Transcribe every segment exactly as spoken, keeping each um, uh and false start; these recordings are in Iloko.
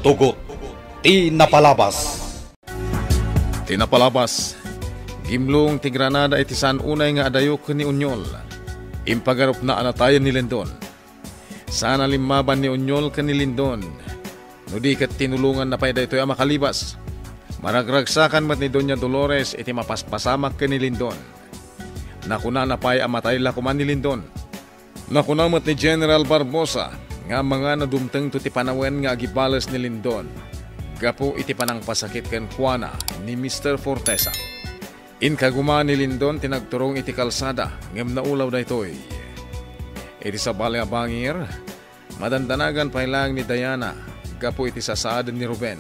Tugot ti napalabas. Ti napalabas, gimlong ti granada iti saan unay nga adayo ken ni Onyol. Impagarupna a natayen ni Lindon. Saan a limmaban ni Onyol ken ni Lindon. No di ket tinulonganna pay daytoy a makalibas. Maragragsakan met ni Doña Dolores iti mapaspasamak ken ni Lindon. Nakunana pay a matay la koma ni Lindon. Nakuna met ni General Barbosa nga amangan a dumtengto ti panawen nga agibales ni Lindon gapu iti panangpasakit kenkuana ni Mister Fortesa. Inkaguma ni Lindon ti nagturong iti kalsada ngem naulaw daytoy. Iti sabali a bangir, madandanagan pay laeng ni Diana gapu iti sasaaden ni Ruben.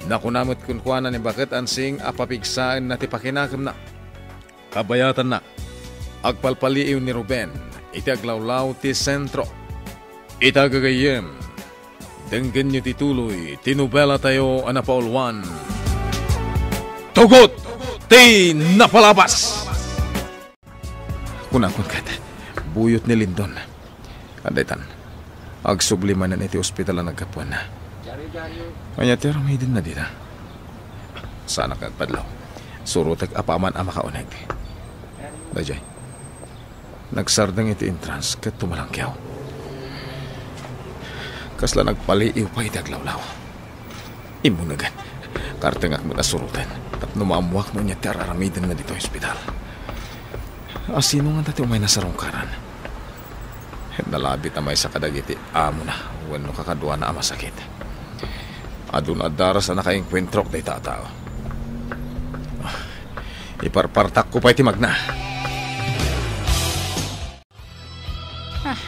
Nakuna met kenkuana ni Baket Ansing a papigsaenna ti pakinakemna. Kabayatanna, agpalpaliiw ni Ruben iti aglawlaw ti sentro. Ita gagayyem, denggenyo ti tuloy ti nobelatayo a napauluan, Tugot ti Napalabas! Kunakon ket, buyot ni Lindon. Adaytan, agsubli manen iti ospital a naggapuanna. Ania ti aramidenna dita? Saanak nga agpadlaw. Surotek apaman a makauneg. Daydiay, nagsardeng iti entrance ket tumalangkew. Kasla nagpaliiw pay iti aglawlaw. Immunegan. Kartengak met a suroten tapno maammoak no ania ti ar-aramidenna ditoy ospital. A sino ngata ti umay nasarungkaran? Nalabit a maysa kadagiti amona wenno kakaduana a masakit. Adun a daras a nakaengkuentrok dayta a tao. Ah, iparpartakko pay ti magna. Ah,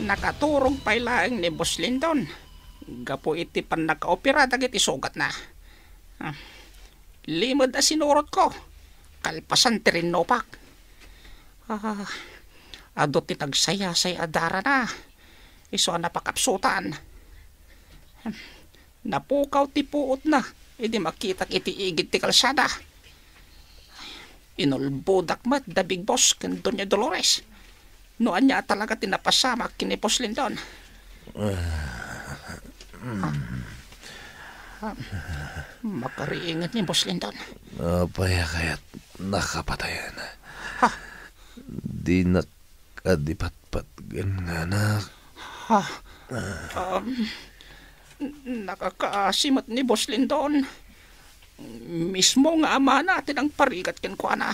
nakaturog pay laeng ni Boss Lindon gapu iti pannakaopera dagiti sugatna. Ah, limed a sinurotko, kalpasan ti rinnupak. Ah, adu ti nagsayasay a darana, isu a napakapsutan. Napukaw ti puotna idi makitak iti igid ti kalsada. Inulbodak met da Big Boss ken Doña Dolores. No ania talaga ti napasamak ken ni Boss Lindon. Ah, ah, makariinget ni Boss Lindon. Apay a kayat nakapatayen? Ha? Dinak a di patpatgen nga anak. Ha? Ah. Um, nakakaasi met ni Boss Lindon. Mismo nga amana ti nangparigat kenkuana.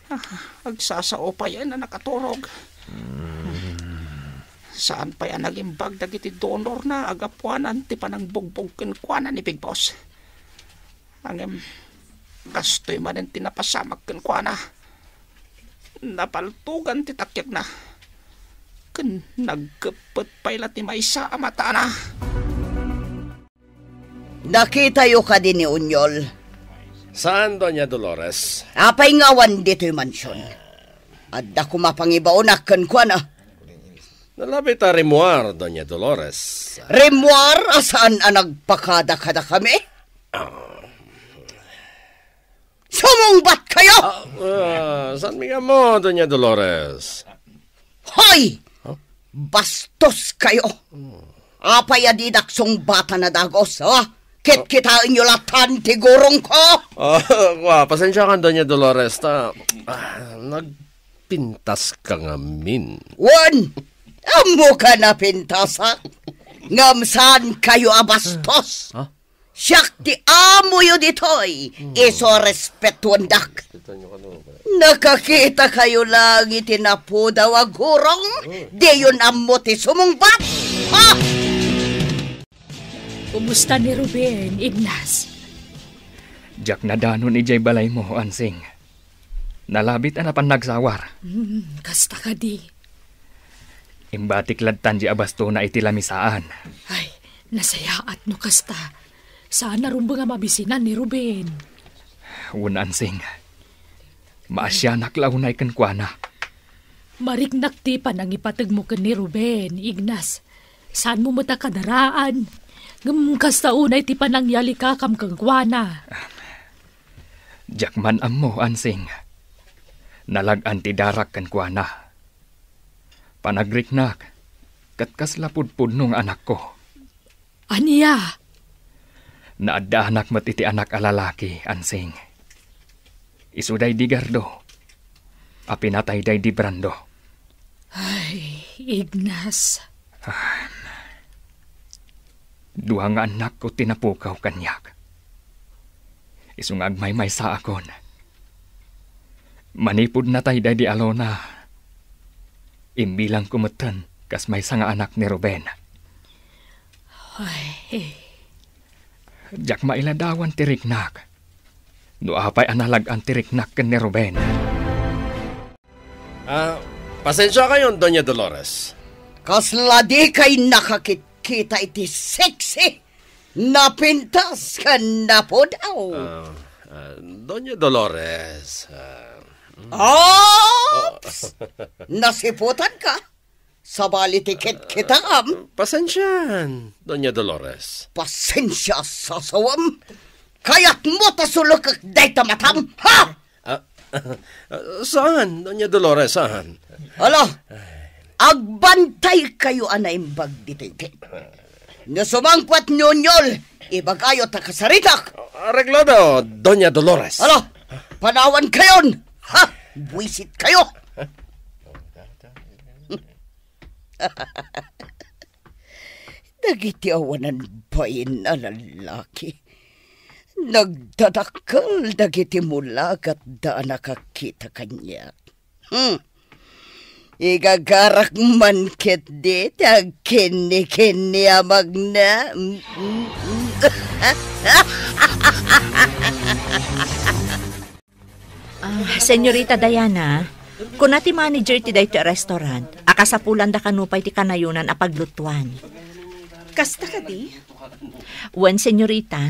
Ah, agsasao payen a nakaturog. Hmm. Saan pay a nagimbag dagiti donorna a gapuanan ti panangbugbog kenkuana ni Big Boss. Ngem, kastoy manen ti napasamak kenkuana. Napaltogan ti takiekna. Ken naggeppet pay la ti maysa a matana. Nakitayo kadi ni Onyol? Saan, Doña Dolores. Apay nga awan ditoy mansion? Adda koma pangibaonak kenkuana. Nalabit a rimmuar, Doña Dolores. Rimmuar a saan a nagpakada kadakami? Ah. Sumungbat kayo! Ah, ah, saan mi nga mo, Doña Dolores? Hoy! Huh? Bastos kayo! Apay a didak sungbatan a dagus, ha? Kitkitaenyo latan ti gurongko! Ah, kua, pasensiakan, Doña Dolores, ta, ah, nagpintaska ngamin. Wen, ammoka a napintasak. Ngem saan kayo a bastos. Ha? Siak ti amoyo ditoy, isu a respetuendak. Nakakita kayo lang iti napudaw a gurong, diyon ammo ti sumungbat. Ha? Kumusta ni Ruben, Ignas? Diak nadanon idiay balaymo, Ansing. Nalabit a napan nagsawar. Hmm, kasta kadi. Imbatik lattan di abastona iti lamisaan. Ay, nasayaat no kasta. Saan a rumbeng a mabisinan ni Ruben. Wen, Ansing. Maasianak la unay kenkuana. Mariknak ti panangipategmo ken ni Ruben, Ignas. Saanmo met a kadaraan. Ngem kasta unay ti panangyalikakam kenkuana. Diak man ammo, Ansing. Nalag-an ti darak kenkuana. Panagriknak, ket kasla pudpudno nga anakko. Ania? Naaddaanak met iti anak a lalaki, Ansing. Isu daydi Gardo a pinatay daydi Brando. Ay, Ignas. Ah, dua nga annakko ti napukaw kaniak. Isu nga agmaymaysaakon. Manipud natay daydi Alona, imbilangko metten kas maysa nga anak ni Ruben. Ay. Diak mailadawan ti riknak. No apay a nalag-an ti riknak ken ni Ruben. Ah, pasensiakayon, Doña Dolores. Kasla dikay nakakitkita iti sexy, napintas, ken napudaw. Ah, ah, Doña Dolores, ah, mm. Oops! Nasiputanka? Sabali ti kitkitaam. Pasensian, Doña Dolores. Pasensia, sasawem. Kayatmo ta sulekek dayta matam, ha? Ah, ah, saan, Doña Dolores, saan? Ala, agbantaykayo a naimbag ditoy ket. No sumangpet ni Onyol, ibagayo ta kasaritak. Areglado, Doña Dolores. Ala, panawankayon, ha? Buisitkayo. Dagiti awanan bain a lallaki, nagdadakkel dagiti mulagatda a nakakita kaniak. Hmm. Igagarak man ketdi ti agkinnikinni a magna. Ah, Senyorita Diana, kuna ti manager ti daytoy a restaurant a kasapulanda kano pay ti kanayonan a paglutuan. Kasta kadi? Wen, senyorita.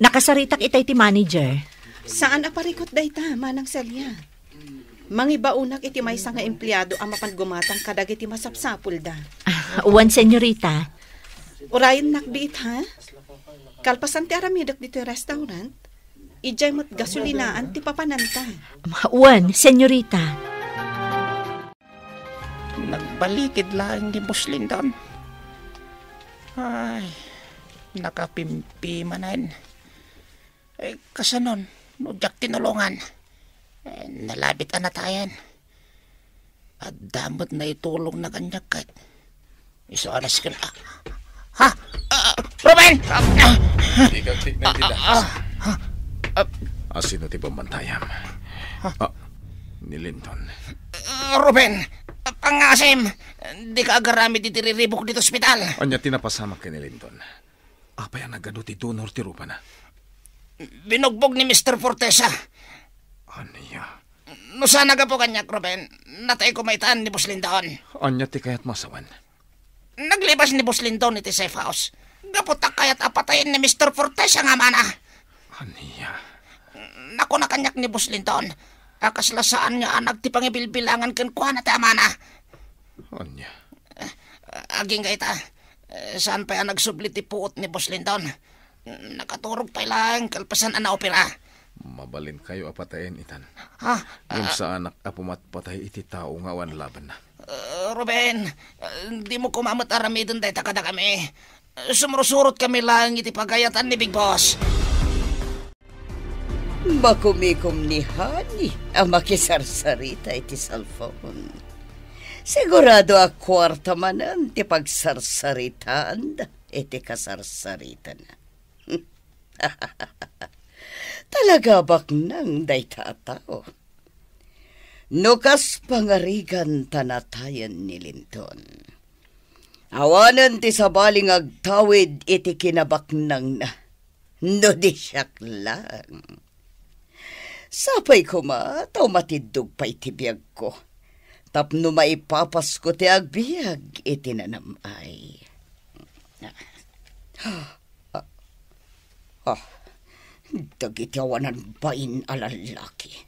Nakasaritak itay ti manager. Saan a parikut dayta, Manang Celia. Mangibaonak iti maysa nga empleado a mapan gumatang kadagiti masapsapulda. Ah, wen, senyorita. Urayennak biit, ha? Kalpasan ti aramidek ditoy restaurant, idiay met gasolinaan ti papananta. Wen, senyorita. Nagbalikid laeng ni Boss Lindon. Ay, nakapimpi manen. Eh, kasanon, no diak tinulongan? Eh, nalabit a natayan. Adda met naitulongna kaniak ket. Isu a nasken. Ah, ha? Ah, Ruben! Ah, ah, Di ka tiknay ti ah, danas. Ah, ah, ah. Asino ti pammantayam? Ha? Ah, ni Lindon. Ah, Ruben! Pangasim! Dika agaramid iti riribuk ditoy ospital. Ania ti napasamak ken ni Lindon? Apay a nagadu ti donor ti rupana? Binugbog ni Mister Fortesa. Ania? No saan a gapu kaniak, Ruben, natay koma itan ni Boss Lindon. Ania ti kayatmo a sawen? Naglibas ni Boss Lindon iti safe house. Gapu ta kayat a patayen ni Mister Fortesa nga amana. Ania? Nakuna kaniak ni Boss Lindon a kasla saanna a nagtipangibilbilangan kenkuana ti amana. Ania? Agingga ita, eh, saan pay a nagsubli ti puot ni Boss Lindon. Nakaturog pay laeng kalpasan a naopera. Mabalinkayo a patayen itan. Ha? Ngem Ah, saanak a pumatpatay iti tao nga awan labanna. Eh, Ruben, eh, dimo koma met aramiden dayta kadakami. Eh, sumursurotkami laeng iti pagayatan ni Big Boss. Makumikom ni Honey a makisarsarita iti cellphone. Sigurado a kuarta manen ti pagsarsaritaanda iti kasarsaritana. Talaga a baknang dayta a tao. No kas pangarigan ta natayen ni Lindon, awanen ti sabali nga agtawid iti kinabaknangna. No di siak laeng. Sapay koma ta umatiddog pay ti biagko tapno maipapasko ti agbiag iti nanam-ay. Ah, ah, dagiti awanan bain a lallaki.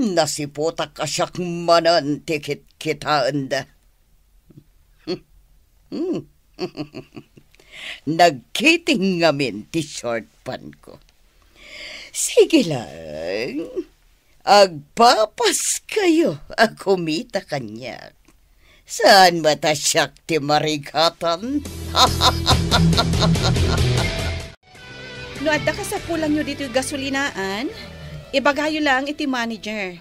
Nasiputak a siak manen ti kitkitaenda. Nagkiting ngamin ti short pantko. Sige lang, agpapaskayo a kumita kaniak. Saan met a siak ti marigatan? No adda kasapulanyo ditoy gasolinaan, ibagayo laeng iti manager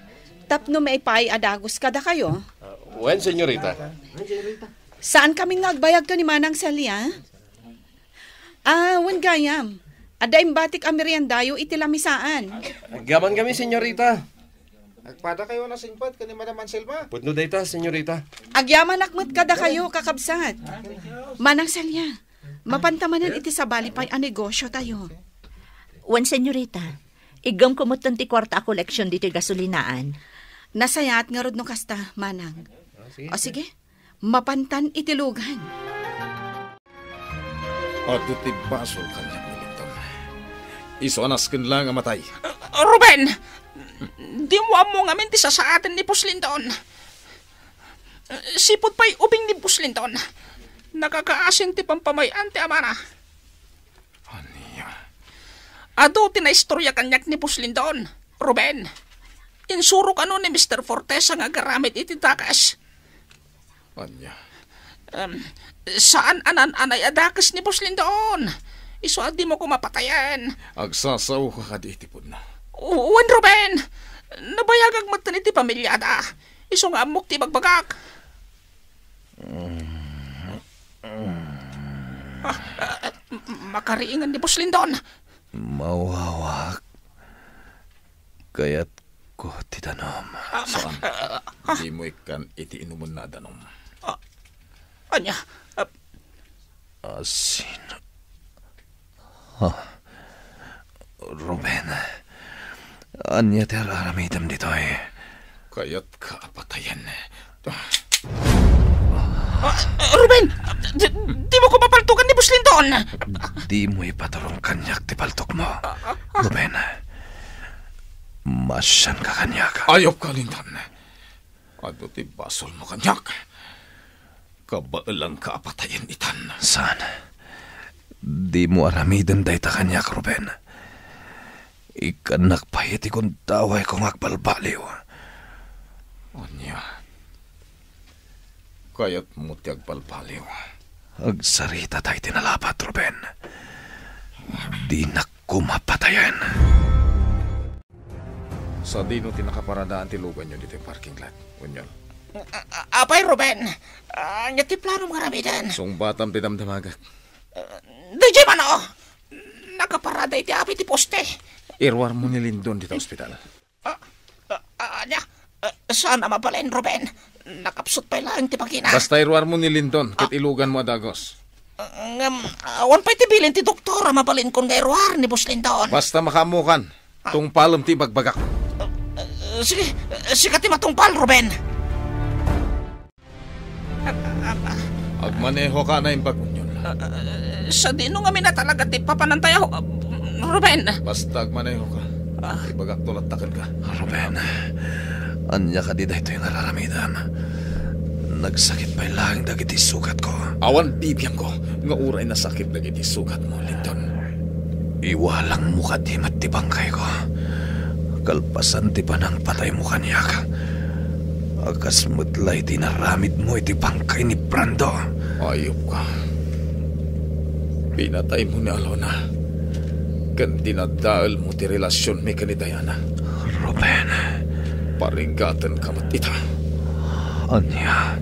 tapno maipaay a dagus kadakayo. Ah, wen, senyorita. Saan kami nga agbayag ken ni Manang Celia? Ah, wen gayam. Adda imbatik a meriendayo iti lamisaan. Agyaman kami, senyorita. Agpada kayo na singpet ken ni Madam Anselma. Pudno dayta, senyorita. Agyamanak met kadakayo, kakabsat. Manang Celia, mapanta manen iti sabali pay a negosyo tayo. Wen, senyorita. Iggemko metten ti kuarta a koleksion ditoy gasolinaan. Nasayaat ngarud no kasta, Manang. Ah, sige. O sige, mapantan iti lugan. Adu ti basol kaniak ni Lindon. Isu a nasken laeng a matay. Ruben! Dimo ammo ngamin ti sasaaten ni Boss Lindon. Sipud pay ubing ni Boss Lindon, nakakaasin ti pampamay-an ti amana. Ania? Adu ti naistorya kaniak ni Boss Lindon, Ruben. Insuro kano ni Mister Fortesa nga agaramid iti dakes. Ania? Em, saan a naan-anay a dakes ni Boss Lindon. Isu a dimo koma patayen. Agsasaoka kadi iti pudno? Wen, Ruben. Nabayagak metten iti pamiliada. Isu nga ammok ti ibagbagak. Ah, ah, makariingan ni Boss Lindon. Mawawak. Kayatko ti danum. Ah, saan? Ah, ah. Dimo ikkan iti inumenna a danum. Ah, ania? Ah. Asin. Ah. Ruben, ania ti ar-aramidem ditoy? Kayatka a patayen. Ah, ah, Ruben! Di, dimo ko papaltukan ni Boss Lindon! Dimo ipaturong kaniak ti paltokmo. Ruben, maasianka kaniak. Ayupka, Lindon. Adu ti basolmo kaniak. Kabaelanka a patayen itan. Saan? Dimo aramiden dayta kaniak, Ruben. Ikkannak pay iti gundawayko nga agbalbaliw. Ania? Kayatmo ti agbalbaliw? Agsarita ta iti nalapat, Ruben. Dinak koma patayen. Sadino ti nakaparadaan ti luganyo ditoy parking lot, Bunyol? A-, a-, apay, Ruben? Ania ti planom nga aramiden? Sungbatam ti damdamagek. Ah, daydiay man, o! Nakaparada iti api ti poste. Iruarmo ni Lindon dita ospital. Ah, ah, ah, ania? Ah, saan a mabalin, Ruben. Nakapsut pay laeng ti bagina. Basta iruarmo ni Lindon, ket iluganmo a dagus. Ngem, awan pay ti bilin ti doktor a mabalinkon nga iruar ni Boss Lindon. Basta makaammokan, tungpalem ti ibagbagak. Sige, sika ti matungpal, Ruben. Agmanehoka a naimbag, Bunyol. Sadino ngamin a talaga ti papanantayo, Ruben? Basta agmanehoka. Ibagakto latta kenka. Ruben, ania kadi daytoy nga ar-aramidem? Nagsakit pay laeng dagiti sugatko. Awan bibiangko nga uray nasakit dagiti sugatmo, Lindon. Iwalangmo kadi met ti bangkayko. Kalpasan ti panangpataymo kaniak, a kas met la iti inaramidmo iti bangkay ni Brando. Ayupka. Pinataymo ni Alona. Ken dinadaelmo ti relasionmi ken ni Diana. Ruben. Parigatenka met ita. Ania?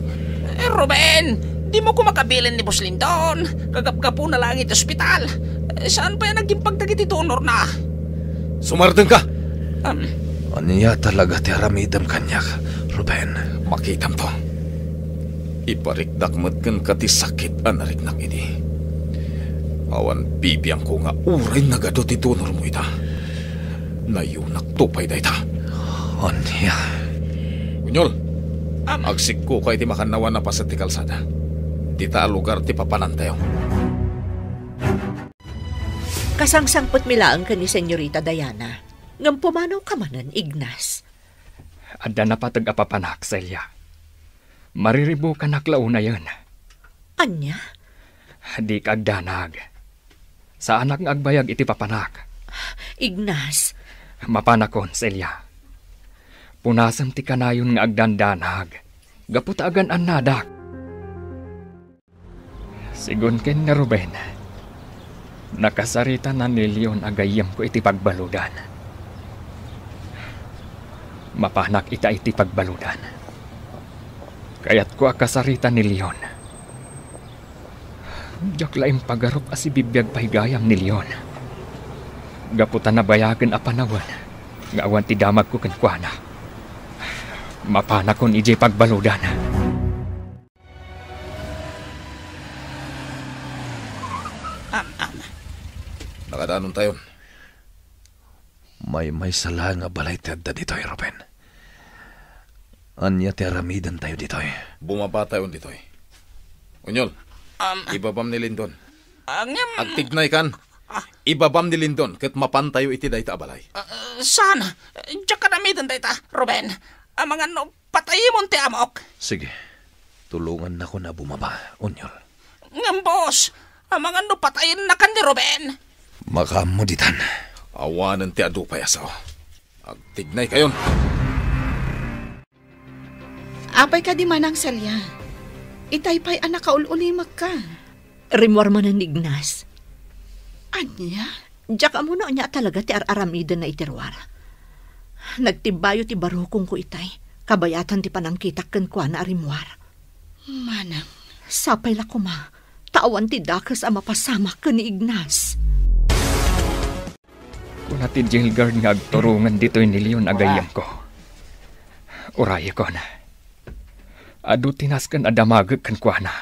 Eh, Ruben, dimo koma kabilin ni Boss Lindon. Kagapgapuna laeng iti ospital. Eh, saan pay a nagimbag dagiti donorna? Sumardengka! Am. Ania talaga ti aramidem kaniak, Ruben? Makitamto. Iparikdak met kenka ti sakit a nariknak idi. Awan bibiangko nga uray nagadu ti donormo ita. Nayonakto pay dayta. Ania? Bunyol, Am. Agsikkoka iti makannawan a paset ti kalsada. Dita a lugar ti papanantayo. Kasangsangpetmi laeng ken ni Senyorita Diana, ngem pumanawka manen, Ignas. Adda napateg a papanak, Celia. Mariribukanak la unayen. Ania? Dika agdanag. Saanak nga agbayag iti papanak. Ignas. Mapanakon, Celia. Punasem ti kanayon nga agdandanag. gapu ta agan-annadak. Sigun ken ni Ruben, nakasarita ni Leon a gayyemko iti pagbaludan. Mapanak ita iti pagbaludan. Kayatko a kasarita ni Leon. Diak la impagarup a sibibiag pay gayam ni Leon. Gapu ta nabayagen a panawen nga awan ti damagko kenkuana. Mapanakon idiay pagbaludan. Am, am. Nakadanon tayon. Maymaysa la nga balay ti adda ditoy, Ruben. Ania ti aramidentayo ditoy? Bumaba tayon ditoy. Unyol, Am, ibabam ni Lindon. Ah, ngem Agtignay kan. Ah. Ibabam ni Lindon ket mapantayo iti dayta a balay. Ah, saan? Diak aramiden dayta, Ruben. Amangan no patayemon ti amok. Sige. Tulongannakon a bumaba, Unyol. Ngem, boss, amangan no patayennakan ni Ruben. Makaammo ditan. Awanen ti adu pay a sao. Agtignay kayon. Apay kadi, Manang Celia? Itay pay a nakaul-ulimekka. Rimmuar manen ni Ignas. Ania? Diak ammo no ania a talaga ti ar-aramidenna iti ruar. Nagtibbayo ti barukongko itay, kabayatan ti panangkitak kenkuana a rimmuar. Manang. Sapay la koma, ta awan ti dakes a mapasamak ken ni Ignas. Kuna ti jail guard nga agturongen ditoy ni Leon a gayyemko. Urayekon. Adu ti nasken a damagek kenkuana.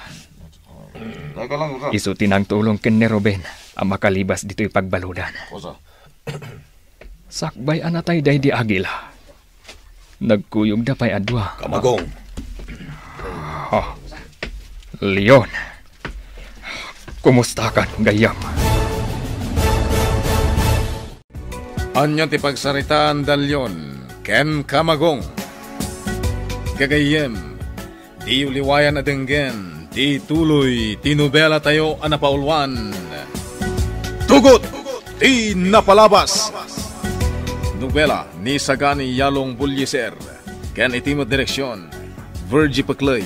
Isu ti nangtulong ken ni Ruben a makalibas ditoy pagbaludan. Sakbay a natay daydi Agila, nagkuyogda pay a dua. Kamagong. Ah, Leon. Kumustakan, gayyem? Ania ti pagsaritaan da Leon ken Kamagong? Gagayyem, diyo liwayan a denggen ti tuloy ti nobelatayo a napauluan, Tugot ti Napalabas. Nobela ni Sagani Yalong Bullieser ken iti met direksion, Virgie Pecley.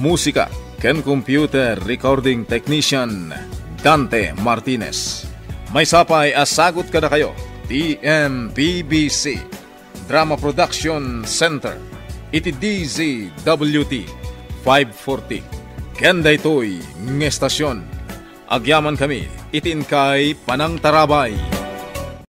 Musika ken computer recording technician, Dante Martinez. Maysa pay a sagut kadakayo ti M P B C Drama Production Center iti D Z W T five forty. Ken daytoy nga estasion, agyamankami iti inkay panangtarabay.